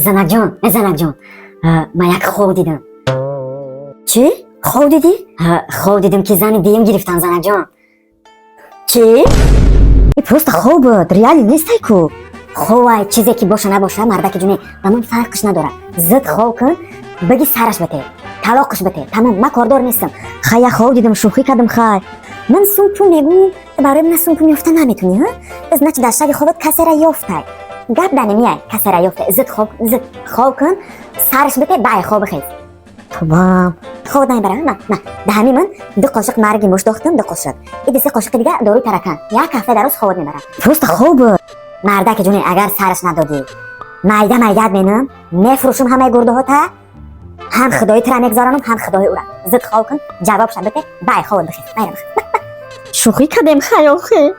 Занакҷон, э, занакҷон, ман як хоб дидам. Чӣ хоб дидӣ? Хоб дидам, ки зани дуюм гирифтам, занакҷон. Чӣ? И просто хоб буд, реалӣ нестай ку. Ховай, чизе ки боша набоша, мардаки ҷуне, ба ман фарқш надорад. Зуд хоб кун, биги сараш бите, талоқш бите, тамом, ман кордор нестам. Хай, я хоб дидам, шӯхӣ кардам. Хай, ман сум пул мегӯм, барои ман сум пул ёфта наметунӣ, ҳа? Значит, дар шаби хобат касера ёфтай. Гап да немияй, касера ёфтай. Зуд хоб, зуд хоб кун, сараш бите, бай хоб бихез. Тубам, хоб намебара. На, да ҳамин ман ду қошиқ марги муш дохтам, ду қошиқ и се қошиқи дига дорӯи таракан. Як ҳафта дароз хобот мебарад. Просто хоб буд. Мардаки ҷуне, агар сараш надодӣ, майда майдат менам, мефурӯшум ҳамаи гурдаҳота. Ҳам худои тура мегзаронам, ҳам худои ура. Зуд хоб кун, ҷавобша бите, бай хобот бихез, майра бихез. Шӯхӣ кардем, хай, охе.